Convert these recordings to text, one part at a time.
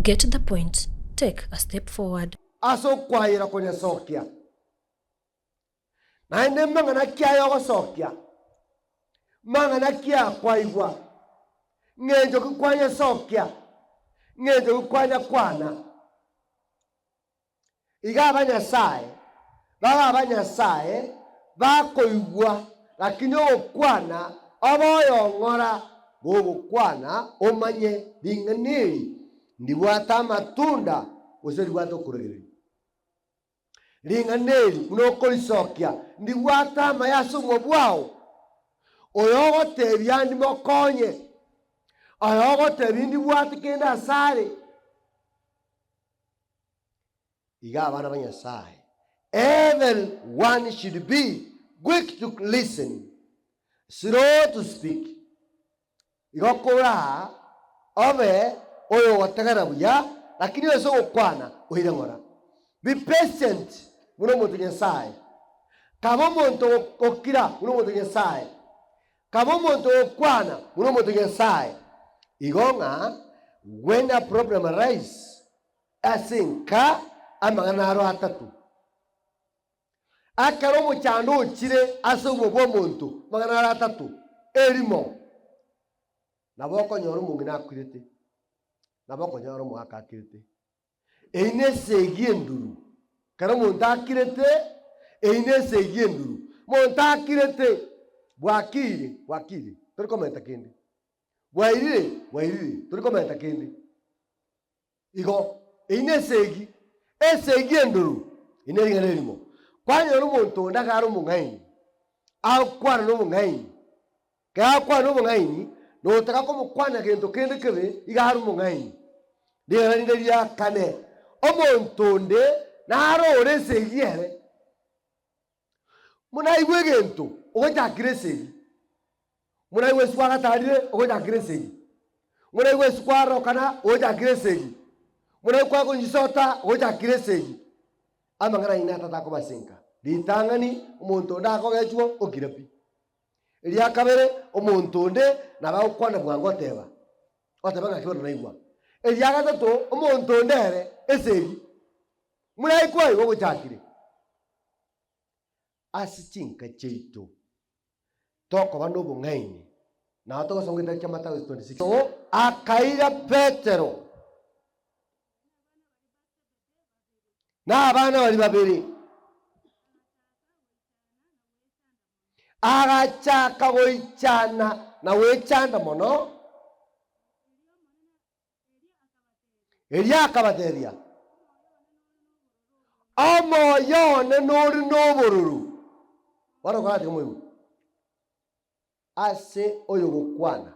Get the point, take a step forward. Ase okwayera konyesokia. Naende mang'ana ki aya ogosokia? Mang'ana ki akwaigwa? Ng'encho ki kwanyesokia? Ng'encho ki kwanyakwana? Iga abanyasae babe abanyasae bakoigwa, lakini ogokwana obe oyong'ora gogokwana omanye ring'ana eri ndibwate amatunda gose ribwate okoragereria. Ring'ana eri buna okorisokia ndibwate amaya ase obogima bwao. Oyo ogotebia ndimokonye, oyo ogotebia ndibwate kende asare. Iga abana ba Nyasae, every one should be quick to listen, slow to speak. Igo koraa obe oyogotegerera buya, lakini ase ogokwana oire ng'ora. Be patient buna omonto Nyasae. Kaba omonto gokira buna omonto Nyasae. Kaba omonto ogokwana buna omonto Nyasae. Igo ng'a when a problem arise ase enka amang'ana aro atato. Ekero omochando ochire ase obwo bw'omonto amang'ana aro atato, erimo, nabo okonyora omong'ina akwirete, nabo okonyora omogaka akirete. Eyio nesegi enduru. Ekero omonto akirete, eyio nesegi enduru. Monto akirete, bwakire, bwakire, tori komenta kende. Bwairire, bwairire, tori komenta kende. Igo, eyio nesegi, esegi enduru, eyio nering'ana erimo. Kwanyora omonto onde iga are omong'aini, agokwana nobong'aini, ekero agokwana nobong'aini, notaka komokwana gento kende kebe, iga are omong'aini. Ring'ana rinde ria kane, omonto onde naro ore esegi ere, Buna aigwe egento, ogochakera esegi. Buna aigwe ase kwagatarire, ogochakera esegi. Buna aigwe ase kwarokana, ogochakera esegi. Buna aigwe kwakonyisota, ogochakera esegi. Amang'ana ayio natato akoba ase enka. Ritang'ani, omonto onde akogechwa, okira pi. Eria kabere, omonto onde nabo agokwana bwango oteba, oteba ng'aki bono naigwa. Eria gatato, omonto onde ere, esegi. Buna aigwe ogochakire. Ase chinka chiaito tokoba nobong'aini, nao togosoma egetabo kia Mathayo 26. Akaira Petero na abana baria babere, agachaka goichana na gwechanda mono. Erio akabatebia, Omoyo one nore nobororo. Bono koratiga moigwe. Ase oyogokwana,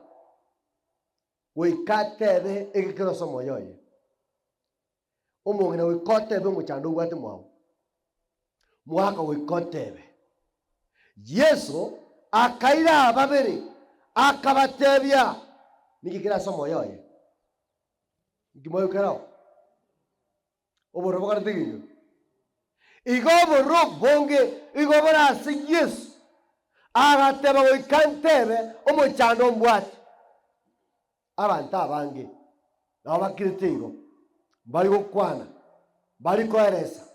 goika atebe egekero ase omoyo oye. Omong'ina goika otebe omochando obwate mwao. Mwaka goika otebe. Yeso akaira ababere, akabatebia, Niki kere ase omoyo oye? Nki moyo kere oo? Obororo bokarete egencho. Igo obororo obonge igo bore ase Yeso. Agateba goika ntebe omochando mbwate. Abanto abange nabo bakirete igo, mbari gokwana, mbari koeresa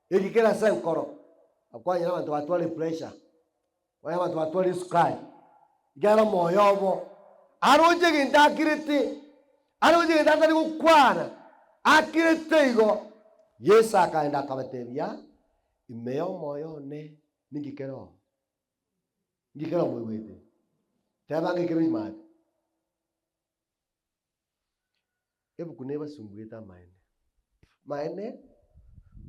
eki kere ase enkoro. Akwanyora abanto batware epressure, kwanyora abanto batware esukari, ekiagera omoyo obo aroche egento akirete, aroche egento atari gokwana, akirete igo. Yeso akaenda akabatebia, ime y'omoyo one ninki kere oo? Inki kera omoigwete? Teba ng'a ekero imate. Ebuku nebasumbuete amaene. Maene,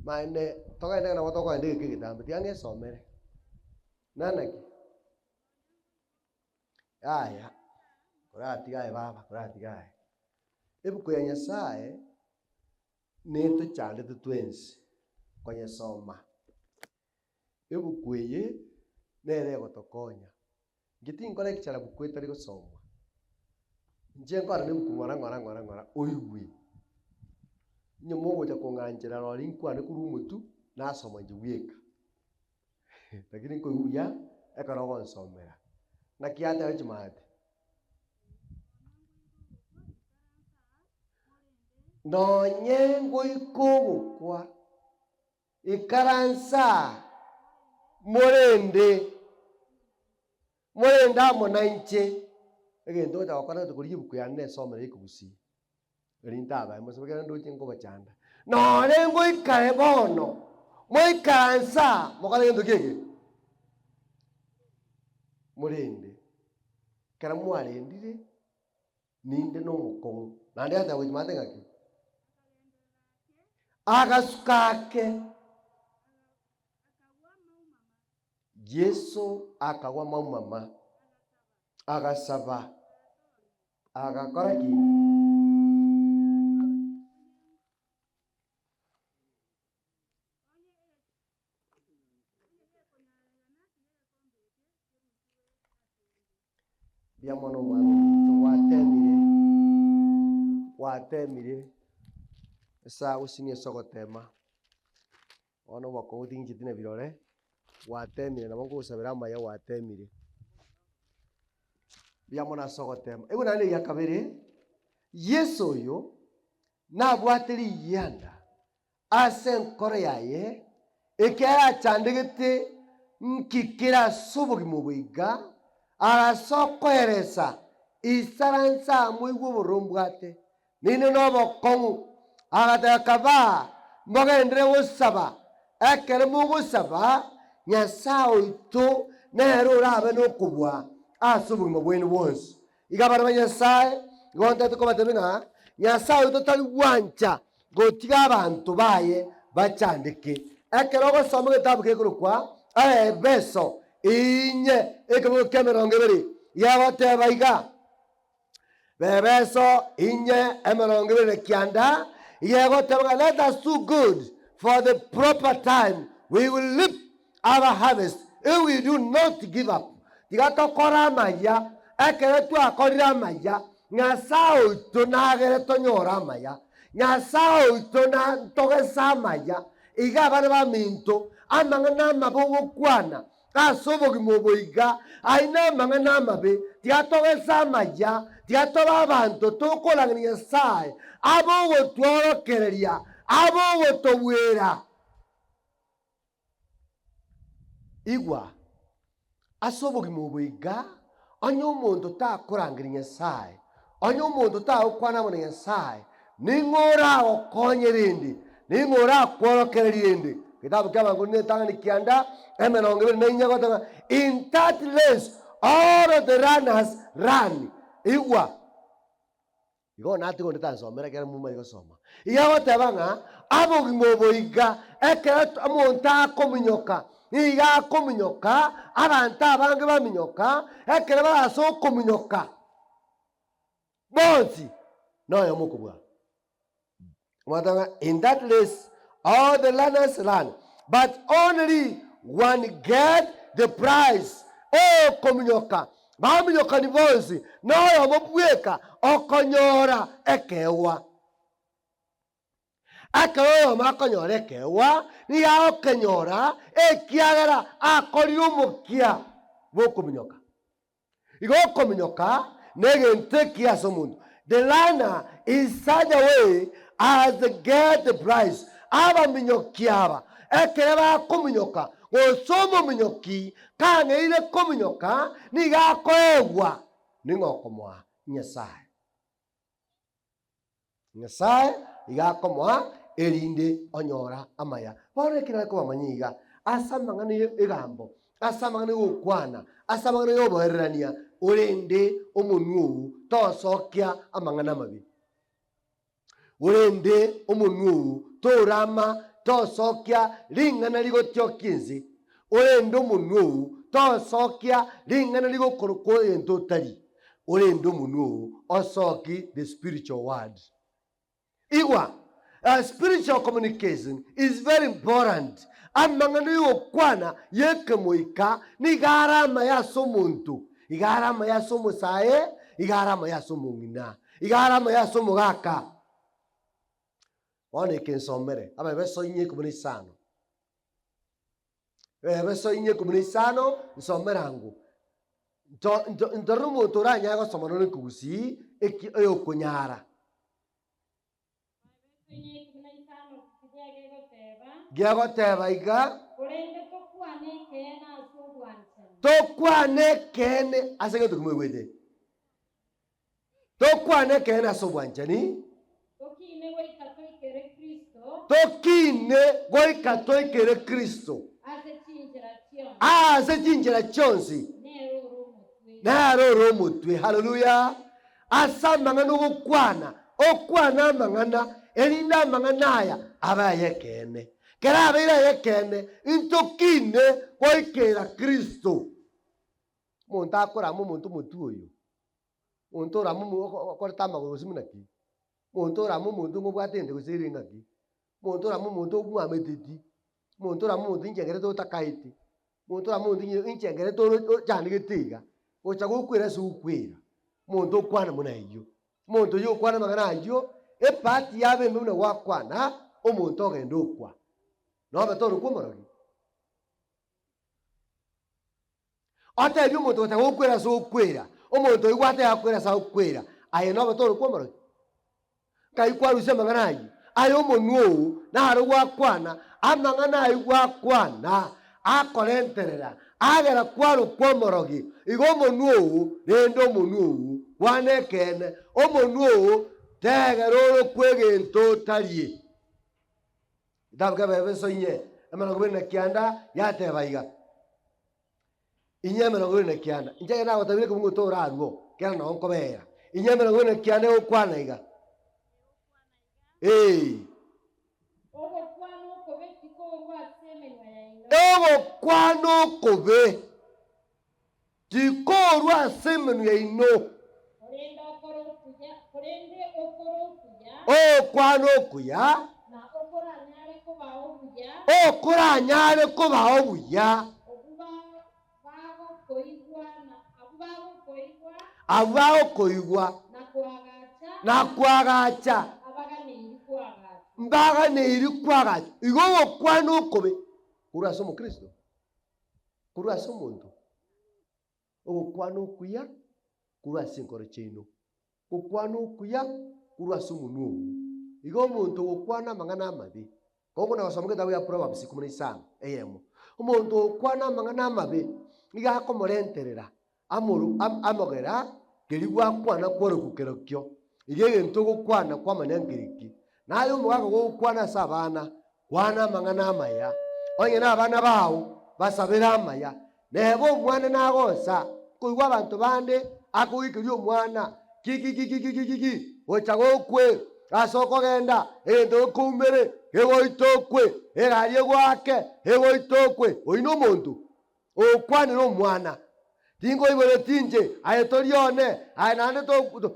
maene, togende ng'a nabo tokogenda egeka egetambe, tiga ng'esomere. Nana ki? Yaya, koratiga aye baba, koratiga aye. Ebuku ya Nyasaye, netochandete twensi koyesoma. Ebuku eye nere egotokonya. Inche tinkora ekichara buku etari gosomwa. Inche nkore na ebuku ng'ora ng'ora ng'ora ng'ora oigwe. Onye mogocha kong'anchera rori nkwane korwa omotwe, nasoma inche bweka. Lakini nkoigwa buya ekero ogonsomera. Naki ateba chimate. Nonye ngoika ogokwa, ikaransa aa, morende, morende amo nainche. Egento ngocha gokora ngocha korigia ebuku yane nesomere ekegusii, eri ntabae mosome ekero ndoche nkobachanda. Nonye ngoikae bono, moikaranse aa, mokore gento ki eke? Morende. Ekero mwarendire. Ninde nomokong'u. Naende yateba gochia maate ng'aki? Agasuka ake. Yeso akagwa maumama, agasaba, agakora ki? Mbuya mono omwana ominto, gwatemire, gwatemire, esaa gosinywa ase ogotema, bono obokong'u tincheti na birore, gwatemire nabo nkogosabera amaya gwatemire. Mbuya mono ase ogotema. Igo naende eria kabere, Yeso oyo, nabwate riyianda Ase enkoro yaye, ekiagera achandegete nki kere ase obogima obo iga, arase okoeresa, Isaranse amoigwe obororo mbwate, ninde nobokong'u. Agateba, Kabaa, mogenderere gosaba, ekero mogosaba, Nyasae oito nere orabe nokobua ase obogima bwaino bwonsi. Iga abana ba Nyasae, igo ntagete kobatebia ng'a Nyasae oito tari gwancha gotiga abanto baye bachandeke. Ekero ogosoma egetabu gekorokwa Abaefeso inye ekebugo ki'emerongo ebere, gegoteba iga, Baefeso inye emerongo ebere na kianda, gegoteba ng'a let us do good for the proper time we will reap our harvest if we do not give up. Tiga tokore amaya, ekero twakorire amaya, Nyasae oito nagere tonyore amaya, Nyasae oito nantogese amaya. Iga abana baminto, amang'ana amabe ogokwana ase obogima obo iga, aye namang'ana amabe, tiga togese amaya, tiga tobe abanto tokorang'ania Nyasae, abe ogotworokereria, abe ogotobwera. Igwa, ase obogima obo iga, onye omonto takorangeria Nyasae, onye omonto tagokwana amo na Nyasae, ning'o oragokonye rende? Ning'o orakworokererie rende? Egetabu kia Abang'uni netang'ani kianda emerongo ebere na inye egoteba ng'a, In that race all the runners run. Igwa. Igo natiga onde tansomera ekero momanye gosoma. Iga agoteba ng'a abogima obo iga, ekero omonto akominyoka, nigo akominyoka, abanto abange baminyoka, ekero bare ase okominyoka, bonsi noyomo okobua. Omanyete ng'a in that race all the runners run, but only one get the prize. Okominyoka, baminyokani bonsi, noyomo bweka okonyora ekeegwa. Ekero oyomo akonyora ekeegwa, nigo agokenyora ekiagera akorire omokia bw'okominyoka. Igo okominyoka negento ekiya ase omonto. The learner is such a way as to get the prize. Abaminyoki aba ekere bakominyoka, gose omominyoki kang'eire kominyoka, nigo akoegwa ning'o okomoa? Nyasae. Nyasae iga akomoa erinde onyora amaya. Bono eki nare kobamanyia iga, ase amang'ana ya egambo, ase amang'ana ya ogokwana, ase amang'ana ya oboererania, orende omonwa oo tosokia amang'ana amabe. Orende omonwa oo torama tosokia ring'ana rigotiokia ense. Orende omonwa oo tosokia ring'ana rigokorokwa egento otari. Orende omonwa oo osoki the spiritual word. Igwa, spiritual communication is very important. Amang'ana y'ogokwana y'ekemoika nigo are amaya ase omonto, iga are amaya ase omosae, iga are amaya ase omong'ina, iga are amaya ase omogaka. Bono eke nsomere, Abaefeso inye ikomi na isano. Abaefeso inye ikomi na isano, nsomere ango. Nto- nto- Ntorore omonto oranyare gosoma nore ekegusii eki oyokonyara. Giagoteba iga, Tokwane ekeene ase egento kimoigwete. Tokwane ekeene ase obwanchani. Tokine goika toikere Kristo. Ase chinchera chionsi. Nere ore omotwe. Haleluya! Ase amang'ana ogokwana, okwane amang'ana, erinde amang'ana aya abe ay'ekeene. Kera abeire ay'ekeene, intokine goikera Kristo. Omonto akorama omonto omotwe oyo, omonto orame omo okorete amagoro gose buna ki, omonto orame omonto ng'a obwate ende gose ere ng'aki, omonto orame omonto omwameteti, omonto orame omonto inche ngerete otakaeti, omonto orame omonto inche inche ngerete oro ochandegete iga, gocha gokwera ase ogokwera, omonto okwana buna ayio. Omonto oyio okwana amang'ana ayio, epati yabe embe buna gwakwana, omonto ogenda okwa. Nobe torokwa omorogi. Otebie omonto gocha gokwera ase okwera, omonto oyio gwateba akwere ase agokwera, aye nobe torokwa omorogi? Nkai kwarusia amang'ana ayio? Aye omonwa oo naro gwakwana, amang'ana ayio gwakwana akorenterera, agera kwarokwa omorogi. Igo omonwa oo, rende omonwa oo, kwana ekeene, omonwa oo tegera orokwe egento otarie. Getabu kia Abaefeso inye 29 yateba iga, Inye 29, inche ekero nagotebirie ekebungo torarue oo, kera nao nkobera. Inye 29 egokwana iga, ee. Ogokwana okobe tikorwa ase emenwa yaino. Ogokwana okobe tikorwa ase emenwa yaino. Korende okore okuya, korende okore okuya. Ogokwana okuya. Na okoranyare kobao buya. Okoranyare kobao buya. Abwo bagokoigwa na abwo bagokoigwa. Abwo bagokoigwa. Na koagacha. Na koagacha. Abaganeiri koagacha. Mbaganeiri koagacha. Igo ogokwana okobe korwa ase omokristo, korwa ase omonto. Ogokwana okuya korwa ase enkoro chiaino, gokwana okuya korwa ase omonwa oo. Igo omonto ogokwana amang'ana amabe, kogokona gosoma egetabu gia Proverbs ikomi na isano eyemo, omonto ogokwana amang'ana amabe nigo akomorenterera amoro amogera keria gwakwana kworokwa kerokio. Iga egento ogokwana kwamanya nkereki. Naye omogaka gogokwana ase abana, kwana amang'ana amaya, onye nabana bao, basabere amaya, Neba omwana nagosa koigwa abanto bande akogoikeria omwana kikikikikikiki gocha gokwe ase okogenda egento gekoumere kegoita okwe egari egoake egoita okwe oyio nomonto okwanera omwana tinkoiboreti inche aye tori one aye naende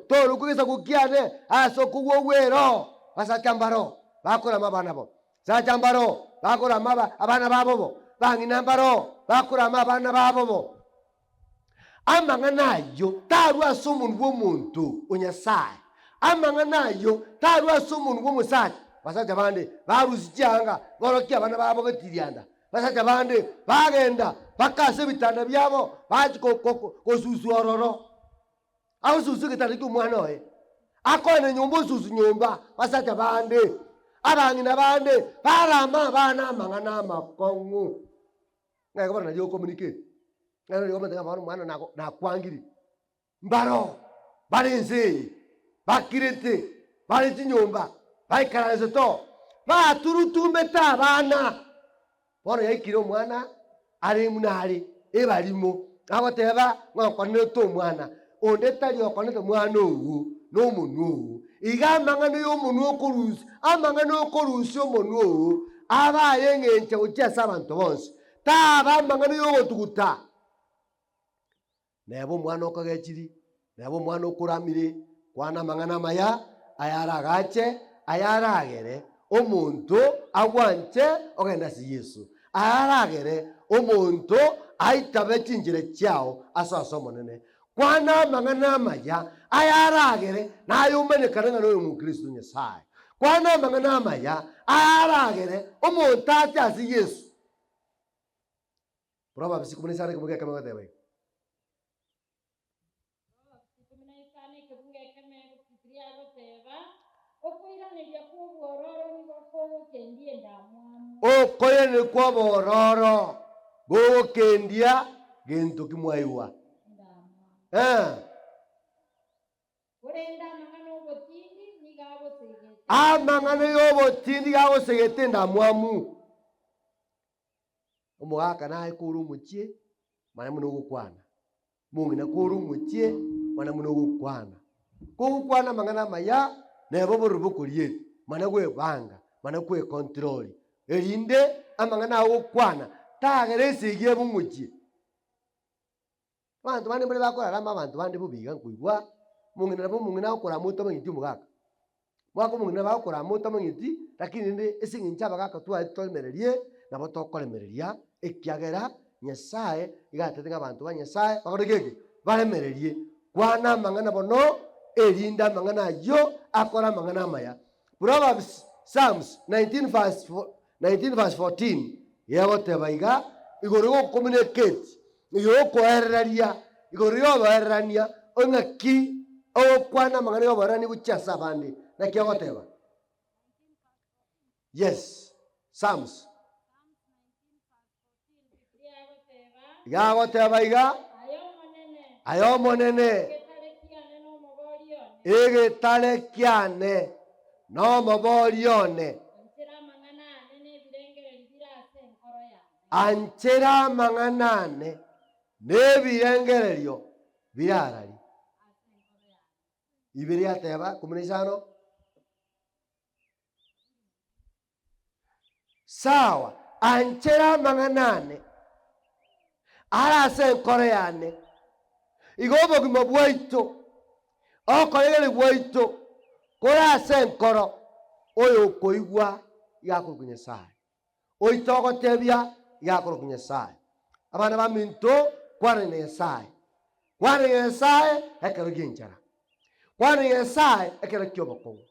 torokwa egesaku kiane ase okogwa ogwero basacha mbaro bakorama abana bo. Sacha mbaro bakorama abana babo bo, bang'ina mbaro bakorama abana babo bo. Amang'ana ayio tarwe ase omonwa bw'omonto o Nyasae, amang'ana ayio tarwe ase omonwa bw'omosacha. Basacha bande barusia chianga borokie abana babo getirianda, basacha bande bagenda mpaka ase ebitanda biabo bachia gosuswa ororo. Agosusu egetanda ki'omwana oye, akoenda nyomba osusu nyomba, basacha bande, abang'ina bande, barama abana amang'ana amakong'u. Ng'ai bono nario ocommunicate, ng'ai nario omanyete ng'a bono omwana nago nakwangire. Mbaro bare ense eye, bakirete, bare chinyomba, baikaransete oo, baturutumbete abana. Bono yaikire omwana are buna are ebarimo, agoteba ng'a okonerete omwana, onde tari okonerete mwana oywo nomonwa oo. Iga amang'ana y'omonwa okorusia, amang'ana okorusia omonwa oo abe aye eng'encho gochia ase abanto bonsi, taba amang'ana y'ogotuguta. Neba omwana okogechiri, neba omwana okoramire, kwana amang'ana amaya, ayaragache, ayaragere omonto agwanche ogende ase Yeso, ayaragere omonto aitabe chinchera chiao ase ase Omonene. Kwana amang'ana amaya, ayaragere naye omanyekane ng'a noyo Omokristo o Nyasae. Kwana amang'ana amaya, ayaragere omonto ache ase Yeso. Proverbs 15 ekebugu ekemo egoteba iga. Proverbs 15 ekebugu ekemo Bibilia egoteba, Okoiraneria kw'obwororo kogokendia endamwamu. Okoiraneria kw'obororo gogokendia gento ki mwaigwa? Endamwamu. Eh. Korende amang'ana 'obotindi nigo agosegete. Amang'ana y'obotindi nigo agosegete endamwamu. Omogaka naye kore omochie, manya buna ogokwana. Omong'ina kore omochie, manya buna ogokwana. Kogokwana amang'ana amaya, neba obororo bokoriete, manya gwebanga, manya kwecontrol, erinde amang'ana ago ogokwana tagera esegi ebe omochie. Abanto bande mbare bakorarama abanto bande bobe iga nkoigwa, omong'ina nabo omong'ina agokorama otamanyeti omogaka. Omogaka omong'ina nabo agokorama otamanyeti, lakini rende ase eng'encho abagaka twaye toremererie, nabo tokoremereria ekiagera Nyasaye iga atebete ng'a abanto ba Nyasaye bakore ki eke? Baremererie. Kwana amang'ana bono, erinde amang'ana ayio akore amang'ana amaya. Proverbs, Psalms 19 verse 19 verse 14, egoteba iga, igoro gocommunicate, igoro gokoerereria, igoro yoboererania, ng'aki ogokwana amang'ana yoboererania gochia ase abande, naki ogoteba? Yes, Psalms. Iga agoteba iga, Aye Omonene, egetare kiane nomobori one, anchera amang'ana ane nebirengererio birararie. Ibere ateba, 15. Sawa, anchera amang'ana ane are ase enkoro yane. Igo obogima bwaito, okoregereria gwaito kore ase enkoro, oyokoigwa iga akorokwa Nyasae, oito ogotebia iga akorokwa Nyasae. Abana baminto, kwanani na Nyasae, kwanani na Nyasae ekero gi'enchara, kwanani na Nyasae ekero ki'obokong'u.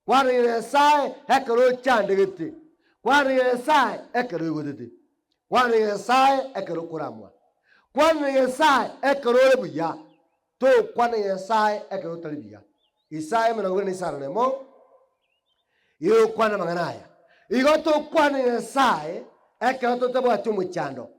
Kwanera Nyasae ekero ochandegete, kwanera Nyasae ekero oigotete, kwanera Nyasae ekero okoramwa, kwanera Nyasae ekero ore buya, tokwana Nyasae ekero otari buya. Isaya 45 egokwana amang'ana aya. Igo tokwane Nyasae ekero totabwati omochando,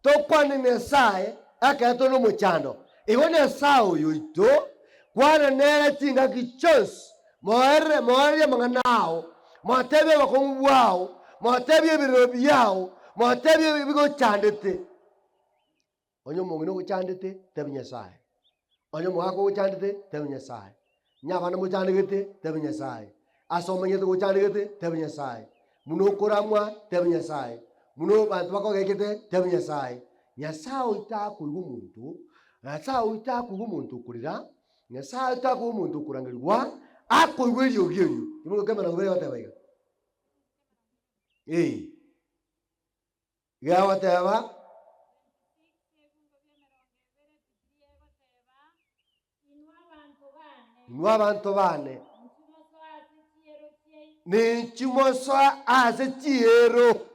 tokwane Nyasae ekero tore nomochando. Igo Nyasae oyo oito, kwana nere chingaki chionsi, moerere moererie amang'ana ao, motebie obokong'u bwao, motebie ebirero biao, motebie ebigochandete. Onye omong'ina ogochandete, tebia Nyasae. Onye omogaka ogochandete, tebia Nyasae. Onye abana mochandegete, tebia Nyasae. Ase omonyete gochandegete, tebia Nyasae. Buna okoramwa, tebia Nyasae. Buna abanto bakogekete, tebia Nyasae. Nyasae oito akoigwa omonto, Nyasae oito akoigwa omonto okorera, Nyasae oito akoigwa omonto okorangerigwa, akoigwa eriogi erio. Timokemera nabo egoteba iga. Eh. Gegoteba. Inwe abanto baane, ninchu mosoe ase chiero,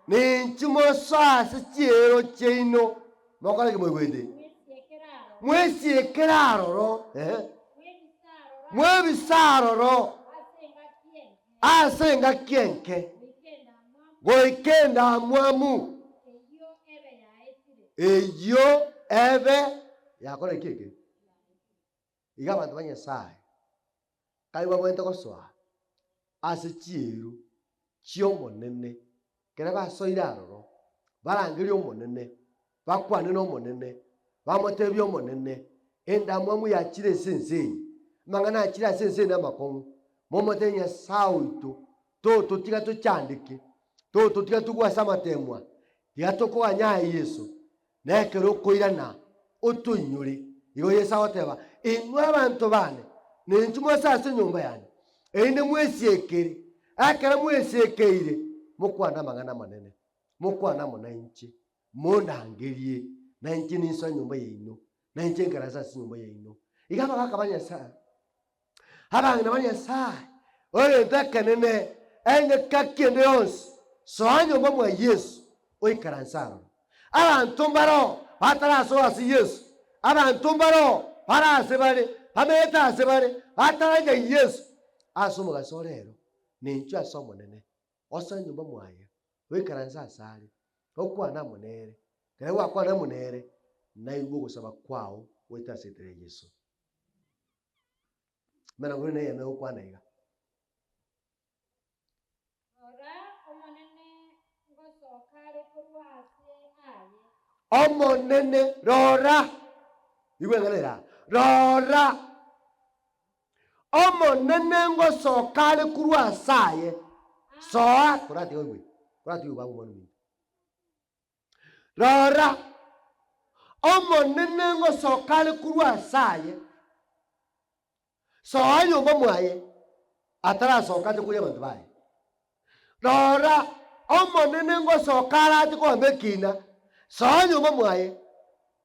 ninchu mosoe ase chiero chiaino, mokore ki moigwete? Mwesiekere aroro, ehe, mwebise aroro. Ase engaki enke, goika endamwamu eyio ebe yakora ki eke? Iga abanto ba Nyasae kai babwenerete gosoa ase chiiro chi'Omonene, ekero basoire aroro, barangerie Omonene, bakwane n'Omonene, bamotebie Omonene, Endamwamu yachire ase ense eye, amang'ana achire ase ense eye namakong'u. Momotebie Nyasae oito, tototiga tochandeke, tototiga togwe ase amateemwa, tiga tokoganye aye Yeso, na ekero okoirana otoinyore. Igo Yeso agoteba, Inwe abanto bane, ninchu mose ase enyomba yane, erinde mwesiekere, ekero mwesiekeire, mokwane amang'ana amanene, mokwane amo nainche. Mondangerie, na inche ninsoe nyomba yaino, na inche nkaranse ase enyomba yaino. Iga abagaaka ba Nyasae, abang'ina ba Nyasae, egento ekenene, engaki ende yonsi, soa nyomba mwa Yeso, oikaranse aroro. Abanto mbaroo batarasoa ase Yeso, abanto mbaroo bare ase bare, bamenyete ase bare, batarancha Yeso. Ase omogaso ore ero, ninchwe ase Omonene, osoe nyomba mwaye, oikaranse asare, okwane amo nere. Ekero gwakwana amo nere, naigwe ogosaba kwao goeta ase erieta ria Yeso. Emerango ere neyemo egokwana iga. Rora, Omonene ngosoka are korwa aase aye. Omonene, rora! Igwa eng'ana ere aa. Rora! Omonene ngosoka are korwa aase aye. Soa, koratiga oigwe, koratiga oigwe abwo omwana ominto. Rora, Omonene ngosoka are korwa aase aye. Soa nyomba mwaye, atarasoka ache koria abanto baye. Rora, Omonene ngosoka arache kogamba ekiina, soa nyomba mwaye,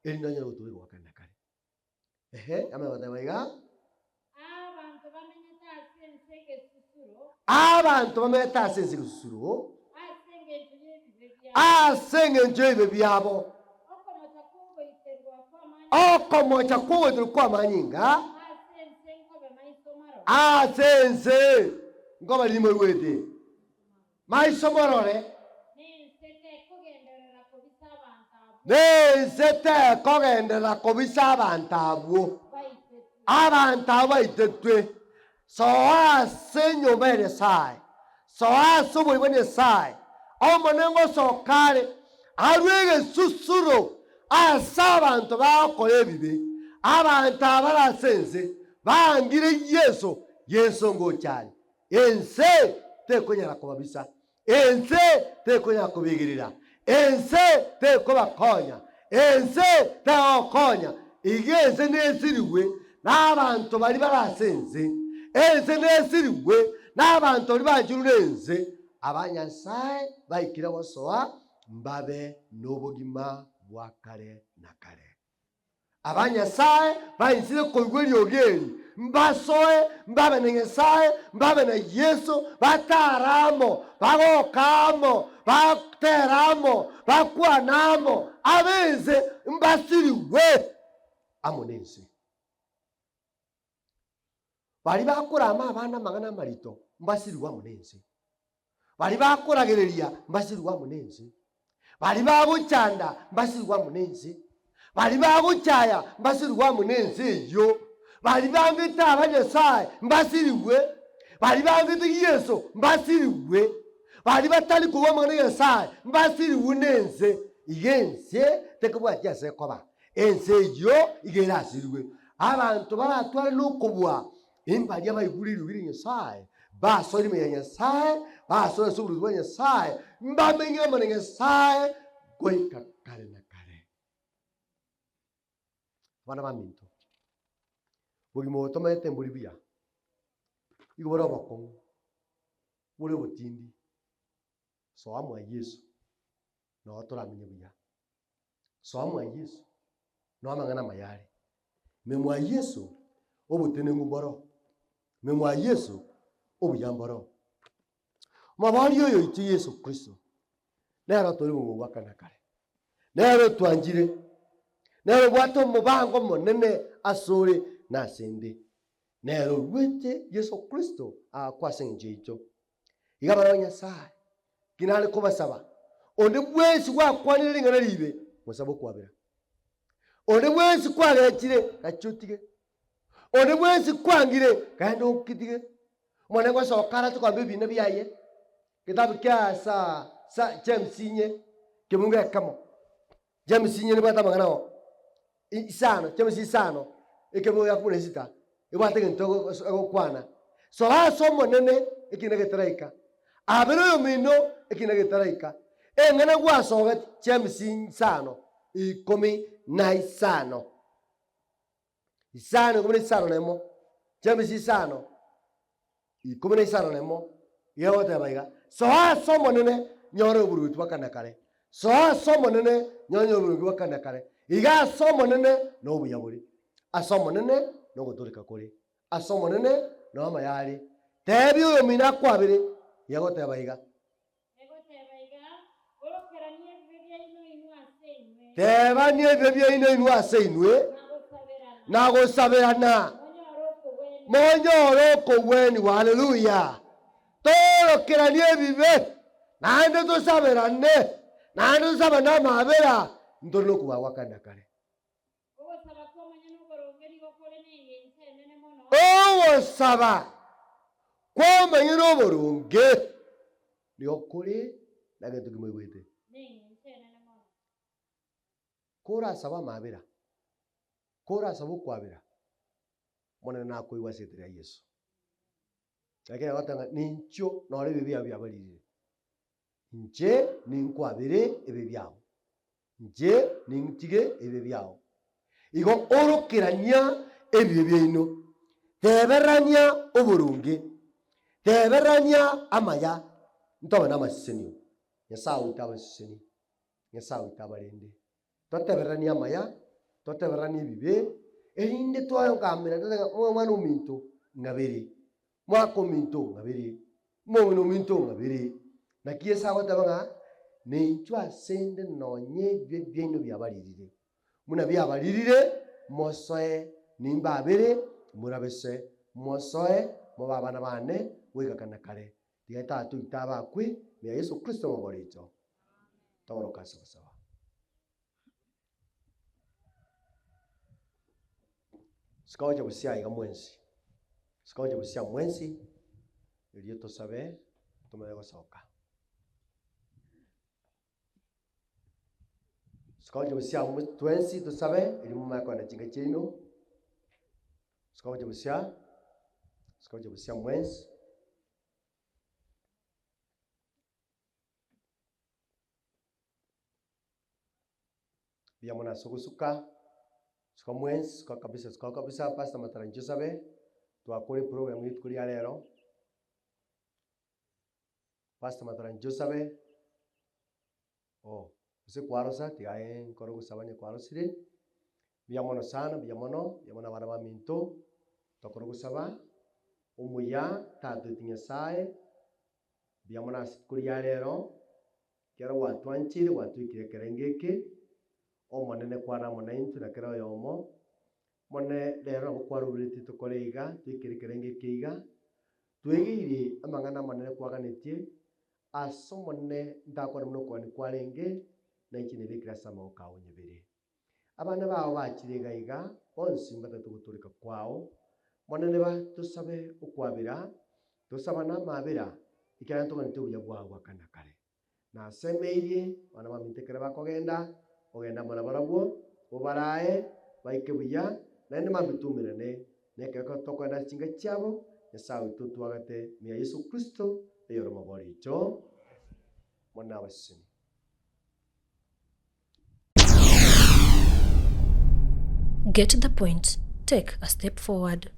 erinde onyare gotooreka gwa kare na kare. Ehe, amanye goteba iga. Abanto bamenyete ase ense egesusuro. Abanto bamenyete ase ense egesusuro. Ase engencho y'ebibe biabo. Ase engencho y'ebibe biabo. Okomocha kw'ogoiterwa kw'amanyinga. Okomocha kw'ogoiterwa kw'amanyinga. Ase ense nkobe maiso marore. Ase ense nkobe rimoigwete maiso morore. Nense tekogenderera kobisa abanto abwo. Nense tekogenderera kobisa abanto abwo. Baitetwe. Abanto abwo baitetwe. Soa ase enyomba ya Nyasae, soa ase oboyi bwa Nyasae, Omonene ngosoka are, arue egesusuro ase abanto bagokora ebibe, abanto abare ase ense bangire Yeso, Yeso ngocha are. Ense tekonyara kobabisa, Ense tekonyara kobegerera, ense tekobakonya, ense tegokonya. Iga ense nesirigwe nabanto baria bare ase ense, ense nesirigwe nabanto baria banchirwe nense. Aba Nyasae baikire gosoa mbabe nobogima bwa kare na kare. Aba Nyasae bainsire koigwa eriogi eri, mbasoe, mbabe na Nyasae, mbabe na Yeso, batare amo, bagoke amo, batere amo, bakwane amo, ab'ense mbasirigwe amo nense. Baria bakorama abana amang'ana amarito, mbasirigwe amo nense. Baria bakoragereria, mbasirigwe amo nense. Baria bagochanda, mbasirigwe amo nense. Baria bagochaya, mbasirigwe amo nense eyio. Baria bangete aba Nyasae, mbasirigwe. Baria bangete Yeso, mbasirigwe. Baria batari korwa amang'ana ya Nyasae, mbasirigwe nense. Iga ense tekobwatia ase ekoba. Ense eyio iga erasirwe, abanto baratware nokobua, imbaria baigure eriogi ria Nyasae, basoe ime ya Nyasae, basoe ase oboruoti bwa Nyasae, mbamenye amo na Nyasae goika kare na kare. Abana baminto, bogima obo tomaete mbori buya, igo bore obokong'u, bore obotindi, soa mwa Yeso, noo toramenye buya. Soa mwa Yeso, noa amang'ana amaya are. Ime mwa Yeso, obotenenku mboro. Ime mwa Yeso, obuya mboro. Omobori oyo oito Yeso Kristo, nere otori bong'u bwa kare na kare. Nere otwanchire, nere obwate omobango omonene asore na asende. Nere oruete Yeso Kristo agakwa ase engencho yaito. Iga abana ba Nyasae, ki nare kobasaba, onde bwensi gwakwanire ring'ana ribe, mosabe okwabera. Onde bwensi kwagechire, gachia otige. Onde bwensi kwangire, genda okitige. Omonene gosoka arache kwamba ebina biaye, getabu kia sa sa James inye, kebungo ekemo. James inye nebwate amang'ana oo isano, James isano, ekebugo gia kumi na sita, ebwate egento egokwana, Soa ase Omonene ekina getaraika, abere oyomino ekina getaraika, eng'ana gwasogeti, James isano, ikomi na isano. Isano ikomi na isano na emo, James isano, ikomi na isano na emo, iga egoteba iga, Soa ase Omonene, nyore oboruoti bwa kare na kare, soa ase Omonene, nyore oboruoti bwa kare na kare, iga ase Omonene nobuya bore, ase Omonene nogotoreka kore, ase Omonene noo amaya are. Teebia oyomino akwabere, iga egoteba iga. Egoteba iga, Orokeranie ebibe biaino inwe ase inwe. Tebanie ebibe biaino inwe ase inwe, Na na gosaberana. gosaberana, Monyore okogwenia. monyore okogwenigwa. Haleluya! Toorokeranie ebibe, naende tosaberane, naende tosabane amaabera, ntore nokobua gwa kare na kare. Ogosaba kw'omonyene oboronge nigo kore nengencho enene mono. Ogosaba kw'omonyene oboronge nigo kore na gento ki moigwete? Nengencho enene mono. Korasabe amaabera, korasabe okwabera, Omonene nakoigwe ase erieta ria Yeso. Lakini agoteba ng'a ninchio noro ebibe biabo biabaririre, inche ninkwabere ebibe biao, inche nintige ebibe biao. Igo orokerania ebibe biaino, teberania oboronge, teberania amaya, ntobe namasesenio. Nyasae oito abasesenie, Nyasae oito abarende. Totebereranie amaya, totebereranie ebibe, erinde twagambera totebe ng'a omwana ominto ng'abere, mwaka ominto ng'abere, omong'ina ominto ng'abere. Naki Yeso agoteba ng'a, Ninchwe asende nonye ebibe biaino biabaririre, buna biabaririre, mosoe nimbabere, morabese, mosoe mobe abana bane goika kare na kare. Tiga Tata oito abakwe, ime ya Yeso Kristo omobori oito. Togoroka ase ogosaba. Sikagocha busia iga mwensi, sikagocha busia mwensi, erio tosabe tomanye gosoka. Sikagocha busia twensi tosabe erio momanye kogenda chinka chiaino, sikagocha busia, sikagocha busia mwensi. Mbuya mono ase ogosuka, suka mwensi, suka kabisa, suka kabisa, Pastor Matara inche osabe, twakora eprogram ya rituko ria rero, Pastor Matara inche osabe, oh, gose kwarosa tiga aye nkore ogosaba onye kwarosire, mbuya mono sana, mbuya mono, mbuya mono abana baminto, tokore ogosaba, omuya Tata oito Nyasaye, Mbuya mono ase rituko ria rero, ekero gwatwancheire gwatwekire ekerengo eke, Omonene kwana amo naintwe na kera oyomo. Monene rero nabo kwaroberetie tokore iga, twekere ekerengo eke iga, twegeire amang'ana amanene kwaganetie, ase Omonene ntakwane buna okogania kwarenge, na inche nebekire ase amaboko ao nyebere. Abana bao bachire iga iga, bonsi mbatagete ogotooreka kwao. Monene ba tosabe okwabera, tosabane amaabera, ekiagera ntoganeti obuya bwao bwa kare na kare. Nasemeirie abana baminto ekero bakogenda, ogende amo nabarabwo, obarae, baike buya, naende mambia toumerane, na ekero tokogenda ase chinka chiabo, Nyasae oito otwagate ime ya Yeso Kristo, oyore omobori oito. Monene abasesenie. Get the point, take a step forward.